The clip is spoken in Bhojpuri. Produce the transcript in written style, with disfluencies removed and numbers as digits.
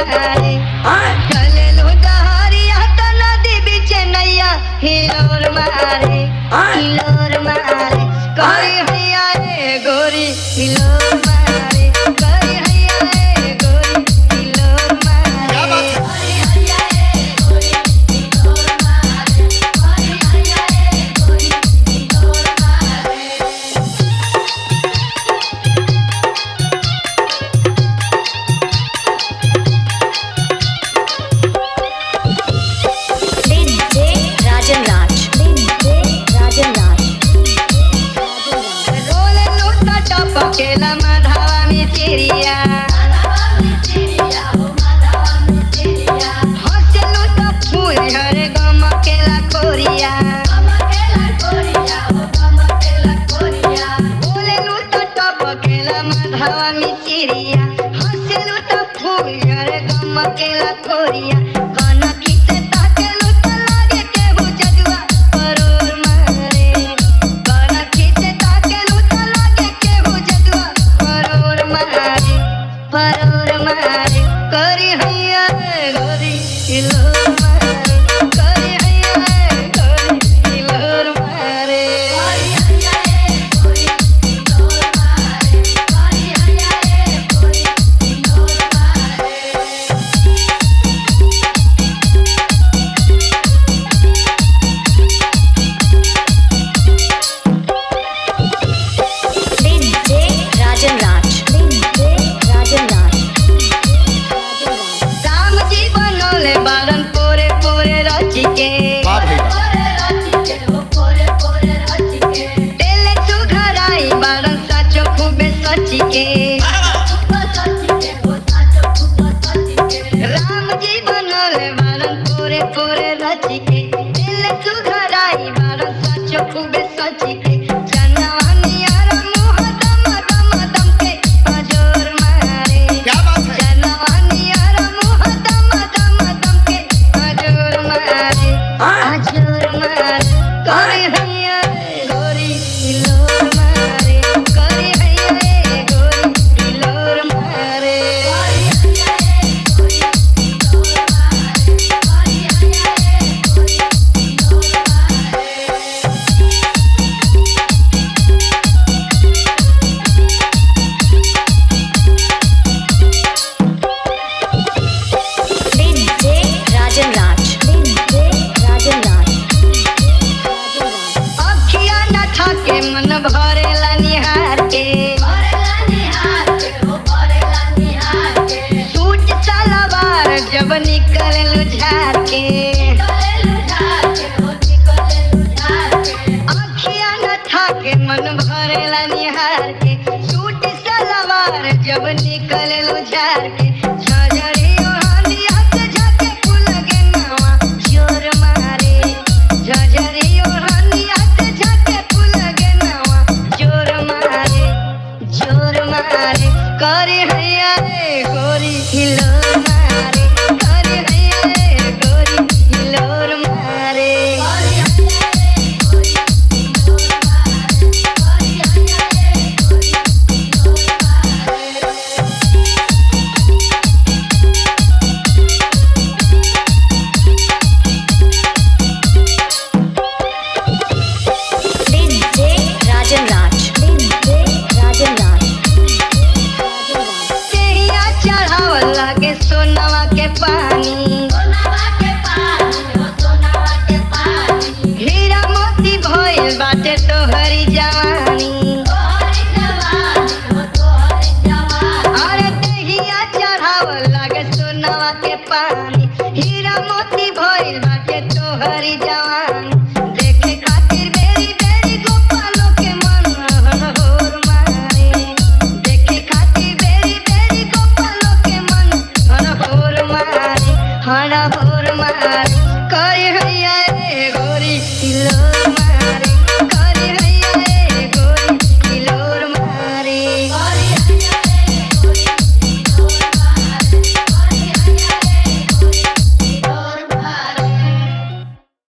मारे। चले लो डहरिया त नदी बीच नैया हिलोर मारे, हिलोर मारे। करी हैया रे गोरी हिलोर मारे, करी हैया रे गोरी हिलोर क्या मारे। बात है? DJ Rajan Raj. DJ Rajan Raj. रोले लूटा टपकेला माधावा में चिड़िया, हंसे लूटा फूल हरे गमकेला कोरिया। बोले लूटा टपकेला माधावा में चिड़िया, हंसे लूटा फूल हरे गमकेला कोरिया। कनखी से ताके लूटा लागे केहू जदुआ परोर मारे, कनखी से ताके लूटा लागे केहू जदुआ परोर मारे, परोर मारे। करी हैया रे गोरी हिलोर मारे, करी हैया रे गोरी हिलोर मारे। DJ Rajan Raj. DJ Rajan Raj. Ram ji बनौले बारन पोरे पोरे रच के, वाह भाई वाह। तेल सुघराई बारन साचो खूबे सच के। राम जी बनौले बारन पोरे पोरे रच के, तेल सुघराई बारन साचो खूबे सच के। जनवनियारा मुँह दम दम दम के अजोर मारे, क्या बात है? जनवनियारा मुँह दम दम दम के अजोर मारे, अजोर मारे। करी हैया रे गोरी हिलोर मारे, करी हैया रे गोरी हिलोर मारे। DJ Rajan Raj. DJ Rajan Raj. अखिया न थाके मन भरेला निहार के, सूट सलवार जब निकले झार के। अखिया न थाके मन भरेला निहार के, सूट सलवार जब निकले